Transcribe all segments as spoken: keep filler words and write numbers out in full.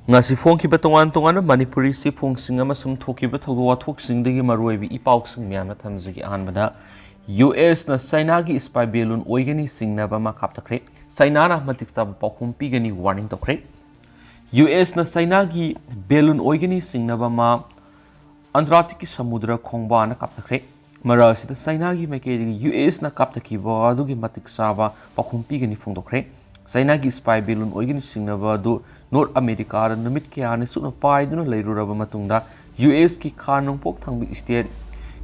ꯉꯁꯤ ꯐꯣꯡꯈꯤꯕ ꯇꯣꯉꯥꯟ ꯇꯣꯉꯥꯟꯕ ꯃꯅꯤꯄꯨꯔꯤ ꯆꯦꯐꯣꯡꯁꯤꯡ ꯑꯃꯁꯨꯡ ꯊꯣꯛꯈꯤꯕ ꯊꯧꯗꯣꯛ ꯋꯥꯊꯣꯛꯁꯤꯡꯗꯒꯤ ꯃꯔꯨꯑꯣꯏꯕ ꯏ ꯄꯥꯎꯁꯤꯡ ꯃꯌꯥꯝꯅ ꯊꯝꯖꯒꯦ꯫ ꯑꯍꯥꯟꯕꯗ, ꯌꯨ ꯑꯦꯁꯅ ꯆꯥꯏꯅꯥꯒꯤ spy balloon ꯑꯣꯏꯒꯅꯤ ꯆꯤꯡꯅꯕ ꯑꯃ ꯀꯥꯞꯊꯈ꯭ꯔꯦ꯫ ꯆꯥꯏꯅꯥꯅ ꯃꯇꯤꯛ ꯆꯥꯕ ꯄꯥꯎꯈꯨꯝ ꯄꯤꯒꯅꯤ warning ꯇꯧꯈ꯭ꯔꯦ꯫ ꯌꯨ ꯑꯦꯁꯅ ꯆꯥꯏꯅꯥꯒꯤ balloon ꯑꯣꯏꯒꯅꯤ ꯆꯤꯡꯅꯕ ꯑꯃ ꯑꯟꯇꯥꯔꯀꯇꯤꯛꯀꯤ ꯁꯃꯨꯗ꯭ꯔ ꯈꯣꯡꯕꯥꯟꯗ ꯀꯥꯞꯊꯈ꯭ꯔꯦ꯫ ꯃꯔꯛ ꯑꯁꯤꯗ ꯆꯥꯏꯅꯥꯒꯤ ꯃꯥꯏꯀꯩꯗꯒꯤ ꯌꯨ ꯑꯦꯁꯅ ꯀꯥꯞꯊꯈꯤꯕ ꯑꯗꯨꯒꯤ ꯃꯇꯤꯛ ꯆꯥꯕ ꯄꯥꯎꯈꯨꯝ ꯄꯤꯒꯅꯤ ꯐꯣꯡꯗꯣꯛꯈ꯭ꯔꯦ꯫ ꯆꯥꯏꯅꯥꯒꯤ spy balloon ꯑꯣꯏꯒꯅꯤ ꯆꯤꯡꯅꯕ ꯑꯗꯨ ꯅꯣꯔꯠ ꯑꯃꯦꯔꯤꯀꯥꯗ ꯅꯨꯃꯤꯠ ꯀꯌꯥꯅꯤ ꯆꯨꯞꯅ ꯄꯥꯏꯗꯨꯅ ꯂꯩꯔꯨꯔꯕ ꯃꯇꯨꯡꯗ, ꯌꯨ ꯑꯦꯁꯀꯤ ꯈꯥ ꯅꯣꯡꯄꯣꯛ ꯊꯪꯕ state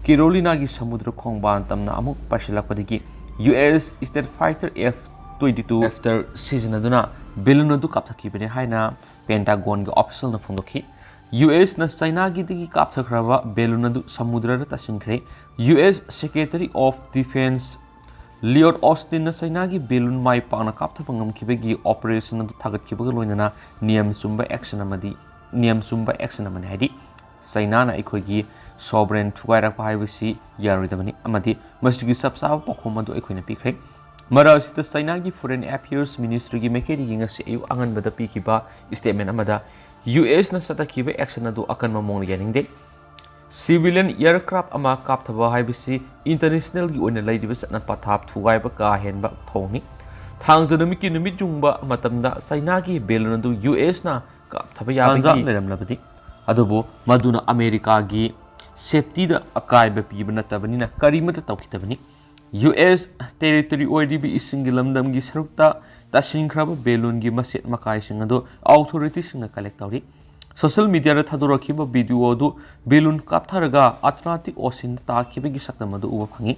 ꯀꯦꯔꯣꯂꯤꯅꯥꯒꯤ ꯁꯃꯨꯗ꯭ꯔ ꯈꯣꯡꯕꯥꯟ ꯇꯝꯅ ꯑꯃꯨꯛ ꯄꯥꯏꯁꯤꯜꯂꯛꯄꯗꯒꯤ, U S jet fighter F twenty two helicopter ꯁꯤꯖꯤꯟꯅꯗꯨꯅ balloon ꯑꯗꯨ ꯀꯥꯞꯊꯈꯤꯕꯅꯤ ꯍꯥꯏꯅ ꯄꯦꯟꯇꯥꯒꯣꯟꯒꯤ officialꯅ ꯐꯣꯡꯗꯣꯛꯈꯤ꯫ ꯌꯨ ꯑꯦꯁꯅ ꯆꯥꯏꯅꯥꯒꯤꯗꯒꯤ ꯀꯥꯞꯊꯈ꯭ꯔꯕ balloon ꯑꯗꯨ ꯁꯃꯨꯗ꯭ꯔꯗ ꯇꯥꯁꯤꯟꯈ꯭ꯔꯦ꯫ U S Secretary of Defense Lloyd Austinꯅ ꯆꯥꯏꯅꯥꯒꯤ balloon ꯃꯥꯏ ꯄꯥꯛꯅ ꯀꯥꯞꯊꯕ ꯉꯝꯈꯤꯕꯒꯤ operation ꯑꯗꯨ ꯊꯥꯒꯠꯈꯤꯕꯒ ꯂꯣꯏꯅꯅ ꯅꯤꯌꯝ ꯆꯨꯝꯕ action ꯑꯃꯗꯤ, ꯅꯤꯌꯝ ꯆꯨꯝꯕ action ꯑꯃꯅꯤ, ꯍꯥꯏꯗꯤ ꯆꯥꯏꯅꯥꯅ ꯑꯩꯈꯣꯏꯒꯤ sovereign ꯊꯨꯒꯥꯏꯔꯛꯄ ꯍꯥꯏꯕꯁꯤ ꯌꯥꯔꯣꯏꯗꯕꯅꯤ ꯑꯃꯗꯤ ꯃꯁꯤꯒꯤ ꯆꯞ ꯆꯥꯕ ꯄꯥꯎꯈꯨꯝ ꯑꯗꯨ ꯑꯩꯈꯣꯏꯅ ꯄꯤꯈ꯭ꯔꯦ꯫ ꯃꯔꯛ ꯑꯁꯤꯗ ꯆꯥꯏꯅꯥꯒꯤ Foreign Affairs Ministryꯒꯤ ꯃꯥꯏꯀꯩꯗꯒꯤ ꯉꯁꯤ ꯑꯌꯨꯛ ꯑꯉꯟꯕꯗ ꯄꯤꯈꯤꯕ statement ꯑꯃꯗ, ꯌꯨ ꯑꯦꯁꯅ ꯆꯠꯊꯈꯤꯕ action ꯑꯗꯨ ꯑꯀꯟꯕ ꯃꯑꯣꯡꯗ ꯌꯥꯅꯤꯡꯗꯦ꯫ Civilian aircraft ꯑꯃ ꯀꯥꯞꯊꯕ ꯍꯥꯏꯕꯁꯤ internationalꯒꯤ ꯑꯣꯏꯅ ꯂꯩꯔꯤꯕ ꯆꯠꯅ ꯄꯊꯥꯞ ꯊꯨꯒꯥꯏꯕ ꯀꯥ ꯍꯦꯟꯕ ꯊꯧꯑꯣꯡꯅꯤ꯫ ꯊꯥꯡꯖ ꯅꯨꯃꯤꯠꯀꯤ ꯅꯨꯃꯤꯠ ꯌꯨꯡꯕ ꯃꯇꯝꯗ ꯆꯥꯏꯅꯥꯒꯤ balloon ꯑꯗꯨ ꯌꯨ ꯑꯦꯁꯅ ꯀꯥꯞꯊꯕ ꯌꯥꯕꯒꯤ ꯇꯥꯟꯖꯥ ꯂꯩꯔꯝꯂꯕꯗꯤ, ꯑꯗꯨꯕꯨ ꯃꯗꯨꯅ ꯑꯃꯦꯔꯤꯀꯥꯒꯤ safetyꯗ ꯑꯀꯥꯏꯕ ꯄꯤꯕ ꯅꯠꯇꯕꯅꯤꯅ ꯀꯔꯤꯃꯠꯇ ꯇꯧꯈꯤꯗꯕꯅꯤ꯫ ꯌꯨ ꯑꯦꯁ territory ꯑꯣꯏꯔꯤꯕ ꯏꯁꯤꯡꯒꯤ ꯂꯝꯗꯝꯒꯤ ꯁꯔꯨꯛꯇ ꯇꯥꯁꯤꯟꯈ꯭ꯔꯕ balloonꯒꯤ ꯃꯆꯦꯠ ꯃꯀꯥꯏꯁꯤꯡ ꯑꯗꯨ authorityꯁꯤꯡꯅ collect ꯇꯧꯔꯤ꯫ Social mediaꯗ ꯊꯥꯗꯣꯔꯛꯈꯤꯕ video ꯑꯗꯨ balloon ꯀꯥꯞꯊꯔꯒ Atlantic Oceanꯗ ꯇꯥꯈꯤꯕꯒꯤ ꯁꯛꯇꯝ ꯑꯗꯨ ꯎꯕ ꯐꯪꯉꯤ꯫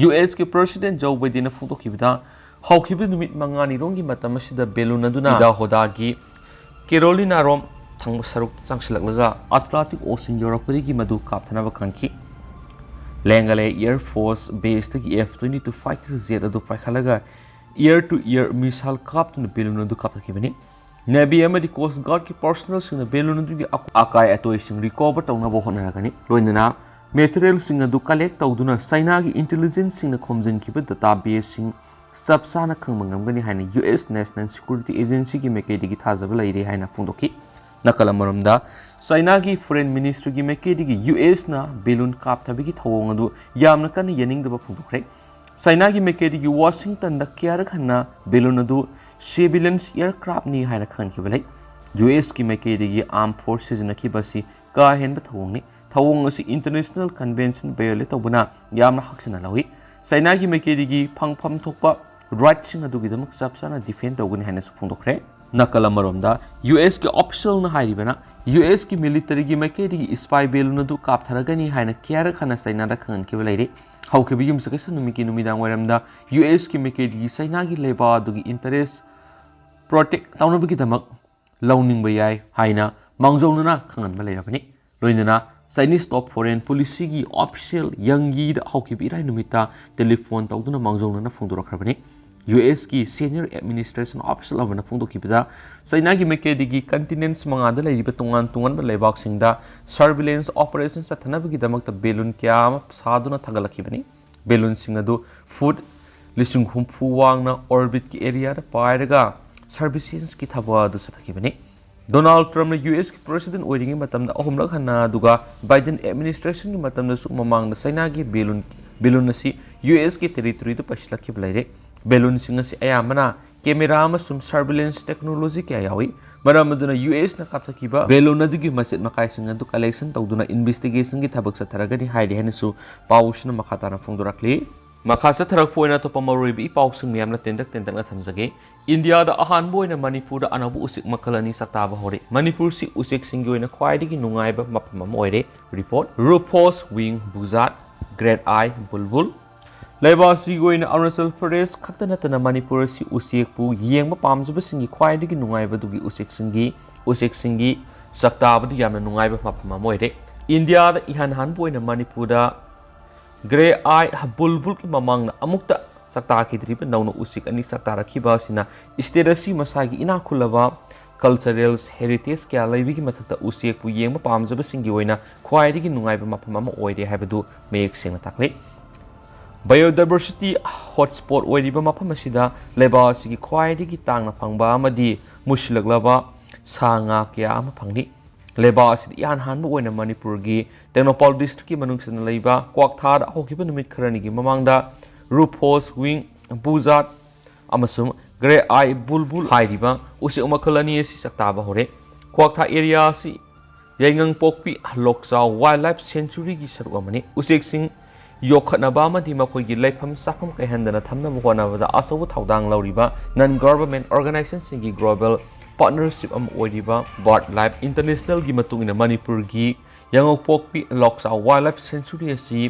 ꯌꯨ ꯑꯦꯁꯀꯤ President Joe Bidenꯅ ꯐꯣꯡꯗꯣꯛꯈꯤꯕꯗ, ꯍꯧꯈꯤꯕ ꯅꯨꯃꯤꯠ ꯃꯉꯥꯅꯤꯔꯣꯝꯒꯤ ꯃꯇꯝ ꯑꯁꯤꯗ balloon ꯑꯗꯨꯅ ꯏꯗꯥ ꯍꯣꯗꯥꯒꯤ ꯀꯦꯔꯣꯂꯤꯅꯥꯔꯣꯝ ꯊꯪꯕ ꯁꯔꯨꯛ ꯆꯪꯁꯤꯜꯂꯛꯂꯒ Atlantic Ocean ꯌꯧꯔꯛꯄꯗꯒꯤ ꯃꯗꯨ ꯀꯥꯞꯊꯅꯕ ꯈꯪꯈꯤ꯫ ꯂꯦꯡꯒꯂꯦ Air Force baseꯇꯒꯤ F twenty two fighter jet ꯑꯗꯨ ꯄꯥꯏꯈꯠꯂꯒ air to air missile ꯀꯥꯞꯇꯨꯅ balloon ꯑꯗꯨ ꯀꯥꯞꯊꯈꯤꯕꯅꯤ꯫ Navy ꯑꯃꯗꯤ Coast Guardꯀꯤ personnelꯁꯤꯡꯅ balloon ꯑꯗꯨꯒꯤ ꯑꯀꯨ-, ꯑꯀꯥꯏ ꯑꯇꯣꯏꯁꯤꯡ recover ꯇꯧꯅꯕ ꯍꯣꯠꯅꯔꯒꯅꯤ꯫ ꯂꯣꯏꯅꯅ materialꯁꯤꯡ ꯑꯗꯨ collect ꯇꯧꯗꯨꯅ ꯆꯥꯏꯅꯥꯒꯤ intelligenceꯁꯤꯡꯅ ꯈꯣꯝꯖꯤꯟꯈꯤꯕ databaseꯁꯤꯡ ꯆꯞ ꯆꯥꯅ ꯈꯪꯕ ꯉꯝꯒꯅꯤ ꯍꯥꯏꯅ ꯌꯨ ꯑꯦꯁ National Security Agencyꯒꯤ ꯃꯥꯏꯀꯩꯗꯒꯤ ꯊꯥꯖꯕ ꯂꯩꯔꯦ ꯍꯥꯏꯅ ꯐꯣꯡꯗꯣꯛꯈꯤ꯫ ꯅꯥꯀꯜ ꯑꯃꯔꯣꯝꯗ, ꯆꯥꯏꯅꯥꯒꯤ Foreign Ministryꯒꯤ ꯃꯥꯏꯀꯩꯗꯒꯤ ꯌꯨ ꯑꯦꯁꯅ ꯕꯦꯂꯨꯟ ꯀꯥꯞꯊꯕꯒꯤ ꯊꯧꯑꯣꯡ ꯑꯗꯨ ꯌꯥꯝꯅ ꯀꯟꯅ ꯌꯥꯅꯤꯡꯗꯕ ꯐꯣꯡꯗꯣꯛꯈ꯭ꯔꯦ꯫ ꯆꯥꯏꯅꯥꯒꯤ ꯃꯥꯏꯀꯩꯗꯒꯤ ꯋꯥꯁꯤꯡꯇꯟꯗ ꯀꯌꯥꯔꯛ ꯍꯟꯅ ꯕꯦꯂꯨꯟ ꯑꯗꯨ surveillance aircraftꯅꯤ ꯍꯥꯏꯅ ꯈꯪꯍꯟꯈꯤꯕ ꯂꯩ꯫ ꯌꯨ ꯑꯦꯁꯀꯤ ꯃꯥꯏꯀꯩꯗꯒꯤ armed force ꯁꯤꯖꯤꯟꯅꯈꯤꯕ ꯑꯁꯤ ꯀꯥ ꯍꯦꯟꯕ ꯊꯧꯑꯣꯡꯅꯤ꯫ ꯊꯧꯑꯣꯡ ꯑꯁꯤ international convention violate ꯇꯧꯕꯅ ꯌꯥꯝꯅ ꯍꯛꯆꯟꯅ ꯂꯧꯏ꯫ ꯆꯥꯏꯅꯥꯒꯤ ꯃꯥꯏꯀꯩꯗꯒꯤ ꯐꯪꯐꯝ ꯊꯣꯛꯄ rightꯁꯤꯡ ꯑꯗꯨꯒꯤꯗꯃꯛ ꯆꯞ ꯆꯥꯅ defend ꯇꯧꯒꯅꯤ ꯍꯥꯏꯅꯁꯨ ꯐꯣꯡꯗꯣꯛꯈ꯭ꯔꯦ꯫ ꯅꯥꯀꯜ ꯑꯃꯔꯣꯝꯗ, ꯌꯨ ꯑꯦꯁꯀꯤ officialꯅ ꯍꯥꯏꯔꯤꯕꯅ, ꯌꯨ ꯑꯦꯁꯀꯤ militaryꯒꯤ ꯃꯥꯏꯀꯩꯗꯒꯤ spy balloon ꯑꯗꯨ ꯀꯥꯞꯊꯔꯒꯅꯤ ꯍꯥꯏꯅ ꯀꯌꯥꯔꯛ ꯍꯟꯅ ꯆꯥꯏꯅꯥꯗ ꯈꯪꯍꯟꯈꯤꯕ ꯂꯩꯔꯤ꯫ ꯍꯧꯈꯤꯕ ꯌꯨꯝꯁꯀꯩꯁ ꯅꯨꯃꯤꯠꯀꯤ ꯅꯨꯃꯤꯗꯥꯡ ꯋꯥꯏꯔꯝꯗ ꯌꯨ ꯑꯦꯁꯀꯤ ꯃꯥꯏꯀꯩꯗꯒꯤ ꯆꯥꯏꯅꯥꯒꯤ ꯂꯩꯕꯥꯛ ꯑꯗꯨꯒꯤ interest protect ꯇꯧꯅꯕꯒꯤꯗꯃꯛ ꯂꯧꯅꯤꯡꯕ ꯌꯥꯏ ꯍꯥꯏꯅ ꯃꯥꯡꯖꯧꯅꯅ ꯈꯪꯍꯟꯕ ꯂꯩꯔꯕꯅꯤ꯫ ꯂꯣꯏꯅꯅ Chinese top foreign policyꯒꯤ official Yang Yi ꯗ ꯍꯧꯈꯤꯕ ꯏꯔꯥꯏ ꯅꯨꯃꯤꯠꯇ telephone ꯇꯧꯗꯨꯅ ꯃꯥꯡꯖꯧꯅꯅ ꯐꯣꯡꯗꯣꯔꯛꯈ꯭ꯔꯕꯅꯤ꯫ ꯌꯨ ꯑꯦꯁꯀꯤ senior administration official ꯑꯃꯅ ꯐꯣꯡꯗꯣꯛꯈꯤꯕꯗ, ꯆꯥꯏꯅꯥꯒꯤ ꯃꯥꯏꯀꯩꯗꯒꯤ continents ꯃꯉꯥꯗ ꯂꯩꯔꯤꯕ ꯇꯣꯉꯥꯟ ꯇꯣꯉꯥꯟꯕ ꯂꯩꯕꯥꯛꯁꯤꯡꯗ surveillance operation ꯆꯠꯊꯅꯕꯒꯤꯗꯃꯛꯇ balloon ꯀꯌꯥ ꯑꯃ ꯁꯥꯗꯨꯅ ꯊꯥꯒꯠꯂꯛꯈꯤꯕꯅꯤ꯫ Balloonꯁꯤꯡ ꯑꯗꯨ foot ꯂꯤꯁꯤꯡ ꯍꯨꯝꯐꯨ ꯋꯥꯡꯅ orbitꯀꯤ areaꯗ ꯄꯥꯏꯔꯒ surveillanceꯀꯤ ꯊꯕꯛ ꯑꯗꯨ ꯆꯠꯊꯈꯤꯕꯅꯤ꯫ ꯗꯣꯅꯥꯜꯗ ꯇ꯭ꯔꯝꯞꯅ ꯌꯨ ꯑꯦꯁꯀꯤ president ꯑꯣꯏꯔꯤꯉꯩ ꯃꯇꯝꯗ ꯑꯍꯨꯝꯂꯛ ꯍꯟꯅ, ꯑꯗꯨꯒ Biden administrationꯒꯤ ꯃꯇꯝꯗꯁꯨ ꯃꯃꯥꯡꯗ ꯆꯥꯏꯅꯥꯒꯤ balloon, balloon ꯑꯁꯤ ꯌꯨ ꯑꯦꯁꯀꯤ territoryꯗ ꯄꯥꯏꯁꯤꯜꯂꯛꯈꯤꯕ ꯂꯩꯔꯦ꯫ Balloonꯁꯤꯡ ꯑꯁꯤ ꯑꯌꯥꯝꯕꯅ camera ꯑꯃꯁꯨꯡ surveillance technology ꯀꯌꯥ ꯌꯥꯎꯏ꯫ ꯃꯔꯝ ꯑꯗꯨꯅ ꯌꯨ ꯑꯦꯁꯅ ꯀꯥꯞꯊꯈꯤꯕ balloon ꯑꯗꯨꯒꯤ ꯃꯆꯦꯠ ꯃꯀꯥꯏꯁꯤꯡ ꯑꯗꯨ collection ꯇꯧꯗꯨꯅ investigationꯒꯤ ꯊꯕꯛ ꯆꯠꯊꯔꯒꯅꯤ ꯍꯥꯏꯔꯤ ꯍꯥꯏꯅꯁꯨ ꯄꯥꯎꯁꯤꯅ ꯃꯈꯥ ꯇꯥꯅ ꯐꯣꯡꯗꯣꯔꯛꯂꯤ꯫ ꯃꯈꯥ ꯆꯠꯊꯔꯛꯄ ꯑꯣꯏꯅ ꯑꯇꯣꯞꯄ ꯃꯔꯨꯑꯣꯏꯕ ꯏ ꯄꯥꯎꯁꯤꯡ ꯃꯌꯥꯝꯅ ꯇꯦꯟꯇꯛ ꯇꯦꯟꯇꯛꯅ ꯊꯝꯖꯒꯦ꯫ ꯏꯟꯗꯤꯌꯥꯗ ꯑꯍꯥꯟꯕ ꯑꯣꯏꯅ ꯃꯅꯤꯄꯨꯔꯗ ꯑꯅꯧꯕ ꯎꯆꯦꯛ ꯃꯈꯜ ꯑꯅꯤ ꯆꯥꯛꯇꯥꯕ ꯍꯧꯔꯦ꯫ ꯃꯅꯤꯄꯨꯔꯁꯤ ꯎꯆꯦꯛꯁꯤꯡꯒꯤ ꯑꯣꯏꯅ ꯈ꯭ꯋꯥꯏꯗꯒꯤ ꯅꯨꯡꯉꯥꯏꯕ ꯃꯐꯝ ꯑꯃ ꯑꯣꯏꯔꯦ꯫ Report, Rufous Wing Buzzard, Great Eye Bulbul꯫ ꯂꯩꯕꯥꯛ ꯑꯁꯤꯒꯤ ꯑꯣꯏꯅ ꯑꯔꯨꯅꯥꯆꯜ ꯄ꯭ꯔꯗꯦꯁ ꯈꯛꯇ ꯅꯠꯇꯅ ꯃꯅꯤꯄꯨꯔ ꯑꯁꯤ ꯎꯆꯦꯛꯄꯨ ꯌꯦꯡꯕ ꯄꯥꯝꯖꯕꯁꯤꯡꯒꯤ ꯈ꯭ꯋꯥꯏꯗꯒꯤ ꯅꯨꯡꯉꯥꯏꯕꯗꯨꯒꯤ ꯎꯆꯦꯛꯁꯤꯡꯒꯤ, ꯎꯆꯦꯛꯁꯤꯡꯒꯤ ꯆꯥꯛꯇꯥꯕꯗ ꯌꯥꯝꯅ ꯅꯨꯡꯉꯥꯏꯕ ꯃꯐꯝ ꯑꯃ ꯑꯣꯏꯔꯦ꯫ ꯏꯟꯗꯤꯌꯥꯗ ꯏꯍꯥꯟ ꯍꯥꯟꯕ ꯑꯣꯏꯅ ꯃꯅꯤꯄꯨꯔꯗ Grey Eye Bulbulꯒꯤ ꯃꯃꯥꯡꯗ ꯑꯃꯨꯛꯇ ꯆꯥꯛꯇꯥꯈꯤꯗ꯭ꯔꯤꯕ ꯅꯧꯅ ꯎꯆꯦꯛ ꯑꯅꯤ ꯆꯥꯛꯇꯥꯔꯛꯈꯤꯕ ꯑꯁꯤꯅ state ꯑꯁꯤ ꯃꯁꯥꯒꯤ ꯏꯅꯥꯛ ꯈꯨꯜꯂꯕ cultural heritage ꯀꯌꯥ ꯂꯩꯕꯒꯤ ꯃꯊꯛꯇ ꯎꯆꯦꯛꯄꯨ ꯌꯦꯡꯕ ꯄꯥꯝꯖꯕꯁꯤꯡꯒꯤ ꯑꯣꯏꯅ ꯈ꯭ꯋꯥꯏꯗꯒꯤ ꯅꯨꯡꯉꯥꯏꯕ ꯃꯐꯝ ꯑꯃ ꯑꯣꯏꯔꯦ ꯍꯥꯏꯕꯗꯨ ꯃꯌꯦꯛ ꯁꯦꯡꯅ ꯇꯥꯛꯂꯤ꯫ Biodiversity hotspot ꯑꯣꯏꯔꯤꯕ ꯃꯐꯝ ꯑꯁꯤꯗ ꯂꯩꯕꯥꯛ ꯑꯁꯤꯒꯤ ꯈ꯭ꯋꯥꯏꯗꯒꯤ ꯇꯥꯡꯅ ꯐꯪꯕ ꯑꯃꯗꯤ ꯃꯨꯁꯤꯜꯂꯛꯂꯕ ꯁꯥ ꯉꯥ ꯀꯌꯥ ꯑꯃ ꯐꯪꯂꯤ꯫ ꯂꯩꯕꯥꯛ ꯑꯁꯤꯗ ꯏꯍꯥꯟ ꯍꯥꯟꯕ ꯑꯣꯏꯅ ꯃꯅꯤꯄꯨꯔꯒꯤ ꯇꯦꯡꯅꯧꯄꯜ ꯗꯤꯁꯇ꯭ꯔꯤꯛꯀꯤ ꯃꯅꯨꯡ ꯆꯟꯅ ꯂꯩꯕ ꯀ꯭ꯋꯥꯛꯊꯥꯗ ꯍꯧꯈꯤꯕ ꯅꯨꯃꯤꯠ ꯈꯔꯅꯤꯒꯤ ꯃꯃꯥꯡꯗ ꯔꯨꯐꯣꯁ ꯋꯤꯡ ꯕꯨꯖꯥꯠ ꯑꯃꯁꯨꯡ ꯒ꯭ꯔꯦ ꯑꯥꯏ ꯕꯨꯜꯕꯨꯜ ꯍꯥꯏꯔꯤꯕ ꯎꯆꯦꯛ ꯃꯈꯜ ꯑꯅꯤ ꯑꯁꯤ ꯆꯥꯛꯇꯥꯕ ꯍꯧꯔꯦ꯫ ꯀ꯭ꯋꯥꯛꯊꯥ ꯑꯦꯔꯤꯌꯥ ꯑꯁꯤ ꯌꯥꯏꯉꯪꯄꯣꯛꯄꯤ ꯂꯣꯛꯆꯥꯎ ꯋꯥꯏꯜ ꯂꯥꯏꯐ ꯁꯦꯟꯆꯨꯔꯤꯒꯤ ꯁꯔꯨꯛ ꯑꯃꯅꯤ꯫ ꯎꯆꯦꯛꯁꯤꯡ ꯌꯣꯛꯈꯠꯅꯕ ꯑꯃꯗꯤ ꯃꯈꯣꯏꯒꯤ ꯂꯩꯐꯝ ꯆꯥꯐꯝ ꯀꯥꯏꯍꯟꯗꯅ ꯊꯝꯅꯕ ꯍꯣꯠꯅꯕꯗ ꯑꯆꯧꯕ ꯊꯧꯗꯥꯡ ꯂꯧꯔꯤꯕ non government organizationꯁꯤꯡꯒꯤ global partnership ꯑꯃ ꯑꯣꯏꯔꯤꯕ ꯕꯥꯔꯗ ꯂꯥꯏꯐ ꯏꯟꯇꯔꯅꯦꯁꯅꯦꯜꯒꯤ ꯃꯇꯨꯡ ꯏꯟꯅ ꯃꯅꯤꯄꯨꯔꯒꯤ ꯌꯥꯏꯉꯪꯄꯣꯛꯄꯤ ꯂꯣꯛꯆꯥꯎ ꯋꯥꯏꯜ ꯂꯥꯏꯐ ꯁꯦꯟꯆꯨꯔꯤ ꯑꯁꯤ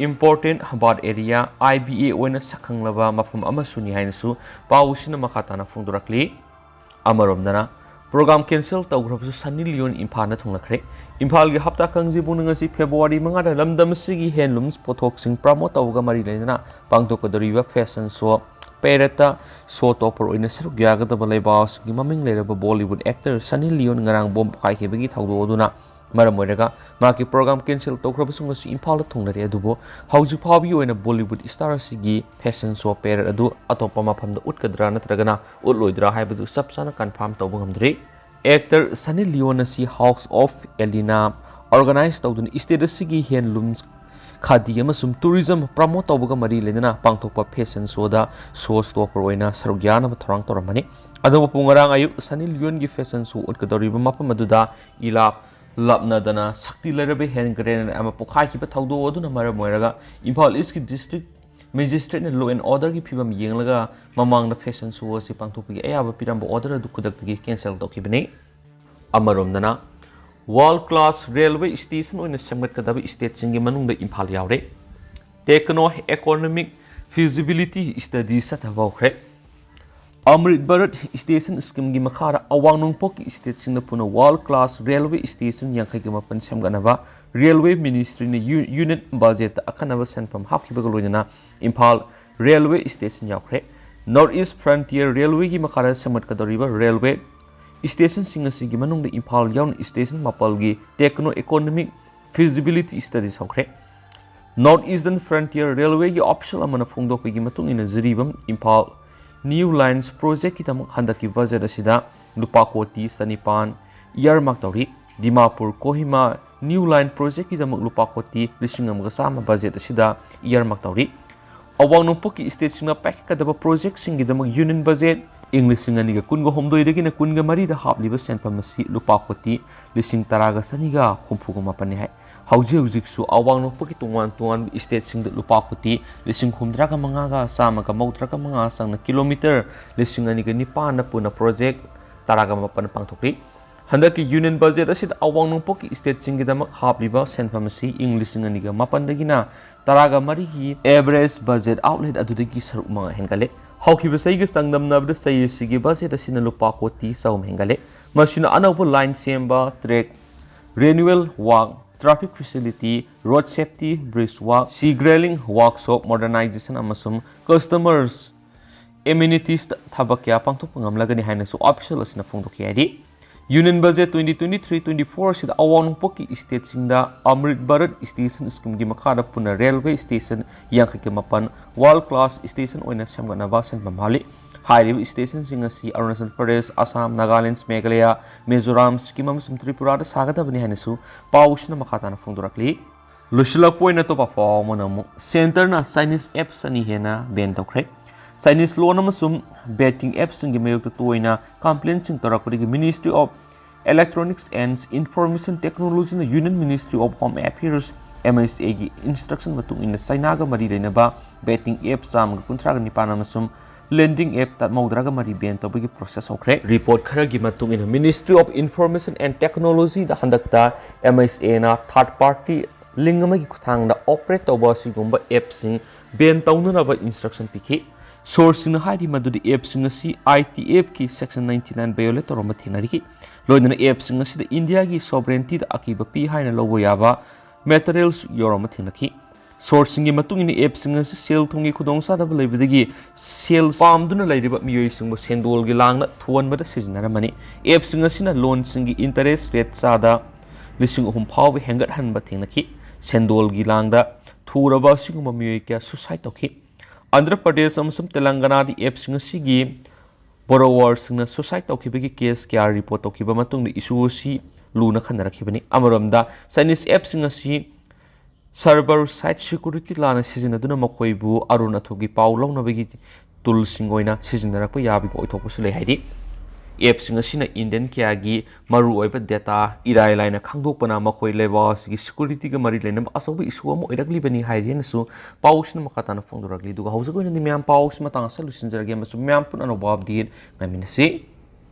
important birth area, I B A, ꯑꯣꯏꯅ ꯁꯛꯈꯪꯂꯕ ꯃꯐꯝ ꯑꯃꯁꯨꯅꯤ ꯍꯥꯏꯅꯁꯨ ꯄꯥꯎꯁꯤꯅ ꯃꯈꯥ ꯇꯥꯅ ꯐꯣꯡꯗꯣꯔꯛꯂꯤ꯫ ꯑꯃꯔꯣꯝꯗꯅ, ꯄ꯭ꯔꯣꯒ꯭ꯔꯥꯝ ꯀꯦꯟꯁꯦꯜ ꯇꯧꯈ꯭ꯔꯕꯁꯨ ꯁꯟꯅꯤ ꯂꯤꯌꯣꯟ ꯏꯝꯐꯥꯜꯗ ꯊꯨꯡꯂꯈ꯭ꯔꯦ꯫ ꯏꯝꯐꯥꯜꯒꯤ ꯍꯞꯇꯥ ꯀꯥꯡꯖꯩꯕꯨꯡꯅ ꯉꯁꯤ ꯐꯦꯕ꯭ꯔꯨꯋꯥꯔꯤ ꯃꯉꯥꯗ ꯂꯝꯗꯝ ꯑꯁꯤꯒꯤ ꯍꯦꯟꯂꯨꯝꯁ ꯄꯣꯠꯊꯣꯛꯁꯤꯡ ꯄ꯭ꯔꯃꯣꯠ ꯇꯧꯕꯒ ꯃꯔꯤ ꯂꯩꯅꯅ ꯄꯥꯡꯊꯣꯛꯀꯗꯧꯔꯤꯕ ꯐꯦꯁꯟ ꯁꯣ ꯄꯦꯔꯦꯗꯇ ꯁꯣ ꯇꯣꯄꯔ ꯑꯣꯏꯅ ꯁꯔꯨꯛ ꯌꯥꯒꯗꯕ ꯂꯩꯕꯥꯛ ꯑꯁꯤꯒꯤ ꯃꯃꯤꯡ ꯂꯩꯔꯕ ꯕꯣꯂꯤꯋꯨꯗ ꯑꯦꯛꯇꯔ ꯁꯟꯅꯤ ꯂꯤꯌꯣꯟ ꯉꯔꯥꯡ ꯕꯣꯝ ꯄꯣꯈꯥꯏꯈꯤꯕꯒꯤ ꯊꯧꯗꯣꯛ ꯑꯗꯨꯅ ꯃꯔꯝ ꯑꯣꯏꯔꯒ ꯃꯍꯥꯛꯀꯤ ꯄ꯭ꯔꯣꯒ꯭ꯔꯥꯝ ꯀꯦꯟꯁꯦꯜ ꯇꯧꯈ꯭ꯔꯕꯁꯨ ꯉꯁꯤ ꯏꯝꯐꯥꯜꯗ ꯊꯨꯡꯂꯔꯦ꯫ ꯑꯗꯨꯕꯨ ꯍꯧꯖꯤꯛ ꯐꯥꯎꯕꯒꯤ ꯑꯣꯏꯅ ꯕꯣꯂꯤꯋꯨꯗ ꯁ꯭ꯇꯥꯔ ꯑꯁꯤꯒꯤ ꯐꯦꯁꯟ ꯁꯣ ꯄꯦꯔꯦꯗ ꯑꯗꯨ ꯑꯇꯣꯞꯄ ꯃꯐꯝꯗ ꯎꯠꯀꯗ꯭ꯔꯥ ꯅꯠꯇ꯭ꯔꯒꯅ ꯎꯠꯂꯣꯏꯗ꯭ꯔꯥ ꯍꯥꯏꯕꯗꯨ ꯆꯞ ꯆꯥꯅ ꯀꯟꯐꯥꯔꯝ ꯇꯧꯕ ꯉꯝꯗ꯭ꯔꯤ꯫ ꯑꯦꯛꯇꯔ ꯁꯟꯅꯤ ꯂꯤꯌꯣꯟ ꯑꯁꯤ ꯍꯥꯎꯁ ꯑꯣꯐ ꯑꯦꯂꯤꯅꯥ ꯑꯣꯔꯒꯅꯥꯏꯖ ꯇꯧꯗꯨꯅ ꯁ꯭ꯇꯦꯠ ꯑꯁꯤꯒꯤ ꯍꯦꯟꯂꯨꯝꯁ, ꯈꯥꯗꯤ ꯑꯃꯁꯨꯡ ꯇꯨꯔꯤꯖꯝ ꯄ꯭ꯔꯃꯣꯠ ꯇꯧꯕꯒ ꯃꯔꯤ ꯂꯩꯅꯅ ꯄꯥꯡꯊꯣꯛꯄ ꯐꯦꯁꯟ ꯁꯣꯗ ꯁꯣ ꯁ꯭ꯇꯣꯄꯔ ꯑꯣꯏꯅ ꯁꯔꯨꯛ ꯌꯥꯅꯕ ꯊꯧꯔꯥꯡ ꯇꯧꯔꯝꯕꯅꯤ꯫ ꯑꯗꯨꯕꯨ ꯄꯨꯡ ꯉꯔꯥꯡ ꯑꯌꯨꯛ ꯁꯟꯅꯤ ꯂꯤꯌꯣꯟꯒꯤ ꯐꯦꯁꯟ ꯁꯣ ꯎꯠꯀꯗꯧꯔꯤꯕ ꯃꯐꯝ ꯑꯗꯨꯗ ꯏꯂꯥꯞ ꯂꯥꯞꯅꯗꯅ ꯁꯛꯇꯤ ꯂꯩꯔꯕ ꯍꯦꯟ ꯒ꯭ꯔꯦꯅꯦꯗ ꯑꯃ ꯄꯣꯈꯥꯏꯈꯤꯕ ꯊꯧꯗꯣꯛ ꯑꯗꯨꯅ ꯃꯔꯝ ꯑꯣꯏꯔꯒ ꯏꯝꯐꯥꯜ ꯏꯁꯀꯤ ꯗꯤꯁꯇ꯭ꯔꯤꯛ ꯃꯦꯖꯤꯁꯇ꯭ꯔꯦꯠꯅ law and orderꯒꯤ ꯐꯤꯕꯝ ꯌꯦꯡꯂꯒ ꯃꯃꯥꯡꯗ ꯐꯦꯁꯟ ꯁꯣ ꯑꯁꯤ ꯄꯥꯡꯊꯣꯛꯄꯒꯤ ꯑꯌꯥꯕ ꯄꯤꯔꯝꯕ ꯑꯣꯔꯗꯔ ꯑꯗꯨ ꯈꯨꯗꯛꯇꯒꯤ ꯀꯦꯟꯁꯦꯜ ꯇꯧꯈꯤꯕꯅꯤ꯫ ꯑꯃꯔꯣꯝꯗꯅ, ꯋꯥꯔꯜ ꯀ꯭ꯂꯥꯁ ꯔꯦꯜꯋꯦ ꯁ꯭ꯇꯦꯁꯟ ꯑꯣꯏꯅ ꯁꯦꯝꯒꯠꯀꯗꯕ ꯁ꯭ꯇꯦꯠꯁꯤꯡꯒꯤ ꯃꯅꯨꯡꯗ ꯏꯝꯐꯥꯜ ꯌꯥꯎꯔꯦ꯫ ꯇꯦꯛꯅꯣ ꯏꯀꯣꯅꯣꯃꯤꯛ ꯐꯤꯖꯤꯕꯤꯂꯤꯇꯤ ꯁ꯭ꯇꯗꯤ ꯆꯠꯊꯕ ꯍꯧꯈ꯭ꯔꯦ꯫ ꯑꯃ꯭ꯔꯤꯠ ꯚꯥꯔꯠ ꯁ꯭ꯇꯦꯁꯟ ꯁ꯭ꯀꯤꯝꯒꯤ ꯃꯈꯥꯗ ꯑꯋꯥꯡ ꯅꯣꯡꯄꯣꯛꯀꯤ ꯁ꯭ꯇꯦꯠꯁꯤꯡꯗ ꯄꯨꯟꯅ ꯋꯥꯔꯜ ꯀ꯭ꯂꯥꯁ ꯔꯦꯜꯋꯦ ꯁ꯭ꯇꯦꯁꯟ ꯌꯥꯡꯈꯩꯒ ꯃꯥꯄꯟ ꯁꯦꯝꯒꯠꯅꯕ ꯔꯦꯜꯋꯦ ꯃꯤꯅꯤꯁꯇ꯭ꯔꯤꯅ ꯌꯨ-, ꯌꯨꯅꯤꯠ ꯕꯖꯦꯠꯇ ꯑꯈꯟꯅꯕ ꯁꯦꯟꯐꯝ ꯍꯥꯞꯈꯤꯕꯒ ꯂꯣꯏꯅꯅ ꯏꯝꯐꯥꯜ ꯔꯦꯜꯋꯦ ꯁ꯭ꯇꯦꯁꯟ ꯌꯥꯎꯈ꯭ꯔꯦ꯫ ꯅꯣꯔꯠ ꯏꯁ ꯐ꯭ꯔꯟꯇꯤꯌꯔ ꯔꯦꯜꯋꯦꯒꯤ ꯃꯈꯥꯗ ꯁꯦꯝꯒꯠꯀꯗꯧꯔꯤꯕ ꯔꯦꯜꯋꯦ ꯁ꯭ꯇꯦꯁꯟꯁꯤꯡ ꯑꯁꯤꯒꯤ ꯃꯅꯨꯡꯗ ꯏꯝꯐꯥꯜ ꯌꯥꯎꯅ ꯁ꯭ꯇꯦꯁꯟ ꯃꯥꯄꯜꯒꯤ ꯇꯦꯛꯅꯣ ꯏꯀꯣꯅꯣꯃꯤꯛ ꯐꯤꯖꯤꯕꯤꯂꯤꯇꯤ ꯁ꯭ꯇꯗꯤ ꯍꯧꯈ꯭ꯔꯦ꯫ ꯅꯣꯔꯠ ꯏꯁꯇꯔꯟ ꯐ꯭ꯔꯟꯇꯤꯌꯔ ꯔꯦꯜꯋꯦꯒꯤ ꯑꯣꯐꯤꯁꯤꯌꯦꯜ ꯑꯃꯅ ꯐꯣꯡꯗꯣꯛꯄꯒꯤ ꯃꯇꯨꯡ ꯏꯟꯅ ꯖꯤꯔꯤꯕꯥꯝ ꯏꯝꯐꯥꯜ ꯅ꯭ꯌꯨ ꯂꯥꯏꯟꯁ ꯄ꯭ꯔꯣꯖꯦꯛꯀꯤꯗꯃꯛ ꯍꯟꯗꯛꯀꯤ ꯕꯖꯦꯠ ꯑꯁꯤꯗ ꯂꯨꯄꯥ ꯀꯣꯇꯤ ꯆꯅꯤꯄꯥꯟ earmark ꯇꯧꯔꯤ꯫ ꯗꯤꯃꯥꯄꯨꯔ ꯀꯣꯍꯤꯃꯥ new line projectꯀꯤꯗꯃꯛ ꯂꯨꯄꯥ ꯀꯣꯇꯤ ꯂꯤꯁꯤꯡ ꯑꯃꯒ ꯆꯥꯝꯃ budget ꯑꯁꯤꯗ earmark ꯇꯧꯔꯤ꯫ ꯑꯋꯥꯡ ꯅꯣꯡꯄꯣꯛꯀꯤ stateꯁꯤꯡꯅ ꯄꯥꯏꯈꯠꯀꯗꯕ projectꯁꯤꯡꯒꯤꯗꯃꯛ union budget ꯏꯪ ꯂꯤꯁꯤꯡ ꯑꯅꯤꯒ ꯀꯨꯟꯒ ꯍꯨꯝꯗꯣꯏꯗꯒꯤꯅ ꯀꯨꯟꯒ ꯃꯔꯤꯗ ꯍꯥꯞꯂꯤꯕ ꯁꯦꯟꯐꯝ ꯑꯁꯤ ꯂꯨꯄꯥ ꯀꯣꯇꯤ ꯂꯤꯁꯤꯡ ꯇꯔꯥꯒ ꯆꯅꯤꯒ ꯍꯨꯝꯐꯨꯒ ꯃꯥꯄꯟꯅꯤ ꯍꯥꯏ꯫ ꯍꯧꯖꯤꯛ ꯍꯧꯖꯤꯛꯁꯨ ꯑꯋꯥꯡ ꯅꯣꯡꯄꯣꯛꯀꯤ ꯇꯣꯉꯥꯟ ꯇꯣꯉꯥꯟꯕ stateꯁꯤꯡꯗ ꯂꯨꯄꯥ ꯀꯣꯇꯤ ꯂꯤꯁꯤꯡ ꯍꯨꯝꯗ꯭ꯔꯥꯒ ꯃꯉꯥꯒ ꯆꯥꯝꯃꯒ ꯃꯧꯗ꯭ꯔꯥꯒ ꯃꯉꯥ ꯆꯪꯅ kilometre ꯂꯤꯁꯤꯡ ꯑꯅꯤꯒ ꯅꯤꯄꯥꯟꯗ ꯄꯨꯟꯅ project ꯇꯔꯥꯒ ꯃꯥꯄꯟ ꯄꯥꯡꯊꯣꯛꯂꯤ꯫ ꯍꯟꯗꯛꯀꯤ union budget ꯑꯁꯤꯗ ꯑꯋꯥꯡ ꯅꯣꯡꯄꯣꯛꯀꯤ stateꯁꯤꯡꯒꯤꯗꯃꯛ ꯍꯥꯞꯂꯤꯕ ꯁꯦꯟꯐꯝ ꯑꯁꯤ ꯏꯪ ꯂꯤꯁꯤꯡ ꯑꯅꯤꯒ ꯃꯥꯄꯟꯗꯒꯤꯅ ꯇꯔꯥꯒ ꯃꯔꯤꯒꯤ average budget outlay ꯑꯗꯨꯗꯒꯤ ꯁꯔꯨꯛ ꯃꯉꯥ ꯍꯦꯟꯒꯠꯂꯦ꯫ ꯍꯧꯈꯤꯕ ꯆꯍꯤꯒ ꯆꯥꯡꯗꯝꯅꯕꯗ ꯆꯍꯤ ꯑꯁꯤꯒꯤ budget ꯑꯁꯤꯅ ꯂꯨꯄꯥ ꯀꯣꯇꯤ ꯆꯍꯨꯝ ꯍꯦꯟꯒꯠꯂꯦ꯫ ꯃꯁꯤꯅ ꯑꯅꯧꯕ line ꯁꯦꯝꯕ, track renewal work, traffic facility, road safety, bridge work, signalling, workshop modernization ꯑꯃꯁꯨꯡ customers amenities ꯊꯕꯛ ꯀꯌꯥ ꯄꯥꯡꯊꯣꯛꯄ ꯉꯝꯂꯒꯅꯤ ꯍꯥꯏꯅꯁꯨ official ꯑꯁꯤꯅ ꯐꯣꯡꯗꯣꯛꯈꯤ꯫ ꯍꯥꯏꯗꯤ, union budget twenty twenty-three twenty-four ꯑꯁꯤꯗ ꯑꯋꯥꯡ ꯅꯣꯡꯄꯣꯛꯀꯤ stateꯁꯤꯡꯗ Amrit Bharat Station Schemeꯒꯤ ꯃꯈꯥꯗ ꯄꯨꯟꯅ railway station ꯌꯥꯡꯈꯩꯒ ꯃꯥꯄꯟ, world class station ꯑꯣꯏꯅ ꯁꯦꯝꯒꯠꯅꯕ ꯁꯦꯟꯐꯝ ꯍꯥꯞꯂꯤ꯫ ꯍꯥꯏꯔꯤꯕ stationꯁꯤꯡ ꯑꯁꯤ ꯑꯔꯨꯅꯥꯆꯜ ꯄ꯭ꯔꯗꯦꯁ, ꯑꯁꯥꯝ, ꯅꯥꯒꯥꯂꯦꯟ, ꯃꯦꯘꯥꯂꯌꯥ, ꯃꯤꯖꯣꯔꯥꯝ, ꯁꯤꯛꯀꯤꯝ ꯑꯃꯁꯨꯡ ꯇ꯭ꯔꯤꯄꯨꯔꯥꯗ ꯁꯥꯒꯗꯕꯅꯤ ꯍꯥꯏꯅꯁꯨ ꯄꯥꯎꯁꯤꯅ ꯃꯈꯥ ꯇꯥꯅ ꯐꯣꯡꯗꯣꯔꯛꯂꯤ꯫ ꯂꯣꯏꯁꯤꯜꯂꯛꯄ ꯑꯣꯏꯅ ꯑꯇꯣꯞꯄ ꯄꯥꯎ ꯑꯃꯅ ꯑꯃꯨꯛ, centreꯅ Chinese apps ꯑꯅꯤ ꯍꯦꯟꯅ ban ꯇꯧꯈ꯭ꯔꯦ꯫ Chinese loan ꯑꯃꯁꯨꯡ betting appsꯁꯤꯡꯒꯤ ꯃꯥꯌꯣꯛꯇ ꯇꯣꯏꯅ complaintꯁꯤꯡ ꯇꯧꯔꯛꯄꯗꯒꯤ Ministry of Electronics and Information Technologyꯅ Union Ministry of Home Affairs, MHAꯒꯤ instruction ꯃꯇꯨꯡ ꯏꯟꯅ ꯆꯥꯏꯅꯥꯒ ꯃꯔꯤ ꯂꯩꯅꯕ betting app ꯆꯥꯝꯃꯒ ꯀꯨꯟꯊ꯭ꯔꯥꯒ ꯅꯤꯄꯥꯟ ꯑꯃꯁꯨꯡ lending app ꯇꯔꯥꯃꯧꯗ꯭ꯔꯥꯒ ꯃꯔꯤ ban ꯇꯧꯕꯒꯤ process ꯍꯧꯈ꯭ꯔꯦ꯫ Report ꯈꯔꯒꯤ ꯃꯇꯨꯡ ꯏꯟꯅ Ministry of Information and Technologyꯗ ꯍꯟꯗꯛꯇ MHAꯅ third party link ꯑꯃꯒꯤ ꯈꯨꯠꯊꯥꯡꯗ operate ꯇꯧꯕ ꯑꯁꯤꯒꯨꯝꯕ appꯁꯤꯡ ban ꯇꯧꯅꯅꯕ instruction ꯄꯤꯈꯤ꯫ Sourceꯁꯤꯡꯅ ꯍꯥꯏꯔꯤ ꯃꯗꯨꯗꯤ appꯁꯤꯡ ꯑꯁꯤ IT appꯀꯤ section ninety nine violate ꯇꯧꯔꯝꯕ ꯊꯦꯡꯅꯔꯤ꯫ ꯂꯣꯏꯅꯅ appꯁꯤꯡ ꯑꯁꯤꯗ ꯏꯟꯗꯤꯌꯥꯒꯤ sovereigntyꯗ ꯑꯀꯤꯕ ꯄꯤ ꯍꯥꯏꯅ ꯂꯧꯕ ꯌꯥꯕ materials ꯌꯥꯎꯔꯝꯕ ꯊꯦꯡꯅꯈꯤ꯫ Sourceꯁꯤꯡꯒꯤ ꯃꯇꯨꯡ ꯏꯟꯅ appꯁꯤꯡ ꯑꯁꯤ ꯁꯦꯜ ꯊꯨꯝꯒꯤ ꯈꯨꯗꯣꯡꯆꯥꯗꯕ ꯂꯩꯕꯗꯒꯤ ꯁꯦꯜ ꯄꯥꯝꯗꯨꯅ ꯂꯩꯔꯤꯕ ꯃꯤꯑꯣꯏꯁꯤꯡꯕꯨ ꯁꯦꯟꯗꯣꯜꯒꯤ ꯂꯥꯡꯗ ꯊꯨꯍꯟꯕꯗ ꯁꯤꯖꯤꯟꯅꯔꯝꯕꯅꯤ꯫ Appꯁꯤꯡ ꯑꯁꯤꯅ loanꯁꯤꯡꯒꯤ interest rate ꯆꯥꯗ ꯂꯤꯁꯤꯡ ꯑꯍꯨꯝ ꯐꯥꯎꯕ ꯍꯦꯟꯒꯠꯍꯟꯕ ꯊꯦꯡꯅꯈꯤ꯫ ꯁꯦꯟꯗꯣꯜꯒꯤ ꯂꯥꯡꯗ ꯊꯨꯔꯕ ꯑꯁꯤꯒꯨꯝꯕ ꯃꯤꯑꯣꯏ ꯀꯌꯥ suicide ꯇꯧꯈꯤ꯫ ꯑꯟꯙ꯭ꯔ ꯄ꯭ꯔꯗꯦꯁ ꯑꯃꯁꯨꯡ ꯇꯦꯂꯪꯒꯅꯥꯗꯤ appꯁꯤꯡ ꯑꯁꯤꯒꯤ borrowerꯁꯤꯡꯅ suicide ꯇꯧꯈꯤꯕꯒꯤ case ꯀꯌꯥ report ꯇꯧꯈꯤꯕ ꯃꯇꯨꯡꯗ issue ꯑꯁꯤ ꯂꯨꯅ ꯈꯟꯅꯔꯛꯈꯤꯕꯅꯤ꯫ ꯑꯃꯔꯣꯝꯗ Chinese appꯁꯤꯡ ꯑꯁꯤ server side security ꯂꯥꯟꯅ ꯁꯤꯖꯤꯟꯅꯗꯨꯅ ꯃꯈꯣꯏꯕꯨ ꯑꯔꯣꯟ ꯑꯊꯨꯞꯀꯤ ꯄꯥꯎ ꯂꯧꯅꯕꯒꯤ toolꯁꯤꯡ ꯑꯣꯏꯅ ꯁꯤꯖꯤꯟꯅꯔꯛꯄ ꯌꯥꯕꯒꯤ ꯑꯣꯏꯊꯣꯛꯄꯁꯨ ꯂꯩ꯫ ꯍꯥꯏꯗꯤ appꯁꯤꯡ ꯑꯁꯤꯅ Indian ꯀꯌꯥꯒꯤ ꯃꯔꯨꯑꯣꯏꯕ data ꯏꯔꯥꯏ ꯂꯥꯏꯅ ꯈꯪꯗꯣꯛꯄꯅ ꯃꯈꯣꯏ ꯂꯩꯕꯥꯛ ꯑꯁꯤꯒꯤ securityꯒ ꯃꯔꯤ ꯂꯩꯅꯕ ꯑꯆꯧꯕ issue ꯑꯃ ꯑꯣꯏꯔꯛꯂꯤꯕꯅꯤ ꯍꯥꯏꯔꯤ ꯍꯥꯏꯅꯁꯨ ꯄꯥꯎꯁꯤꯅ ꯃꯈꯥ ꯇꯥꯅ ꯐꯣꯡꯗꯣꯔꯛꯂꯤ꯫ ꯑꯗꯨꯒ ꯍꯧꯖꯤꯛ ꯑꯣꯏꯅꯗꯤ ꯃꯌꯥꯝ ꯄꯥꯎꯁꯤ ꯃꯇꯥꯡ ꯑꯁꯤꯗ ꯂꯣꯏꯁꯤꯟꯖꯔꯒꯦ ꯑꯃꯁꯨꯡ ꯃꯌꯥꯝ ꯄꯨꯟꯅ ꯑꯅꯧꯕ update ꯉꯥꯏꯃꯤꯟꯅꯁꯤ꯫